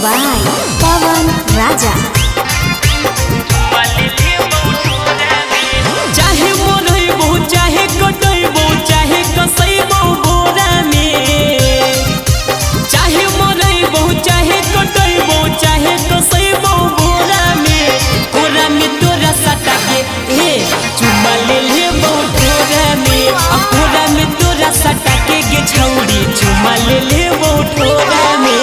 by Pawan Raja. चाहे मोरइबो चाहे कटइबो चाहे कसइबो बोरा में, चाहे मोरइबो चाहे कटइबो चाहे कसइबो बोरा में, कोरा में तोरा सटा के हे चुमा ले लेबो ठोरा में, आ कोरा में तोरा सटा के गे छौड़ी चुमा ले लेबो ठोरा में।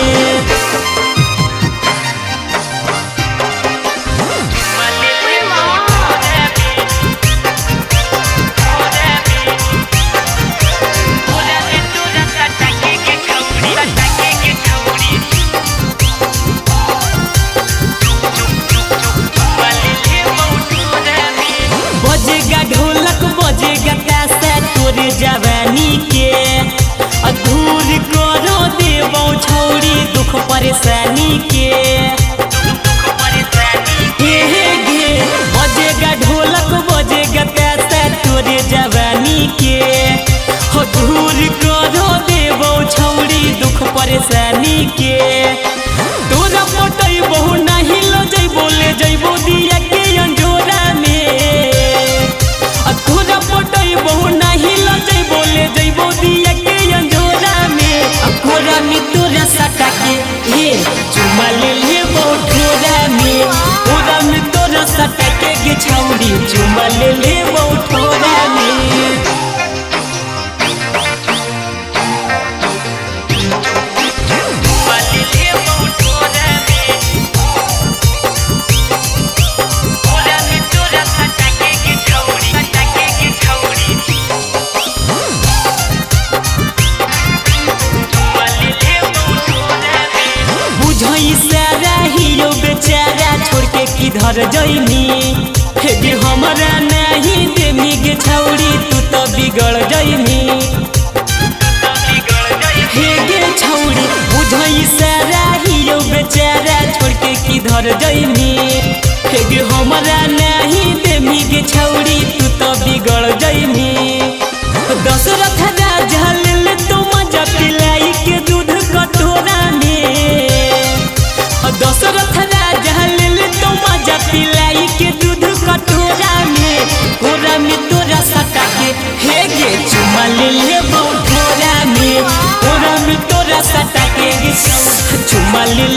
बजेगा ढोलक बजेगा ताशा तोरे जवानी के, अधूर करो देबो छौड़ी दुख परेशानी के। हे गे बजेगा ढोलक बजेगा ताशा तोरे जवानी के, अधूर करो देबो छौड़ी दुख परेशानी के। तोरा पटैबो नाही लो जइबो ले जइबो दिया के अंजोरा में, तोरा पटैबो नाही लो जइबो ले जइबो दिया के अंजोरा में, कोरा में तोरा सटा के हे चुमा ले लेबो ठोरा में, कोरा में तोरा सटा के गे छौड़ी चुमा ले लेबो ठोरा में। बुझई सारा हीरो बेचारा छोड़ के किधर जइनी, हे हमरा नहीं देमी गे छौड़ी तू तो बिगड़ जइनी। हे गे छौड़ी बुझई सारा हीरो बेचारा छोड़ के किधर जइनी, हे हमरा नहीं देमी गे छौड़ी तू तो बिगड़ जइनी। दशरथ राजा ले तो मजा पिलाई के दूध कटोरा में, दशरथ राजा ले तो मजा पिलाई के दूध कटोरा में, कोरा में तोरा सटा के हे गे चुमा ले लेबो ठोरा में, कोरा में तोरा सटा के चुमा ले।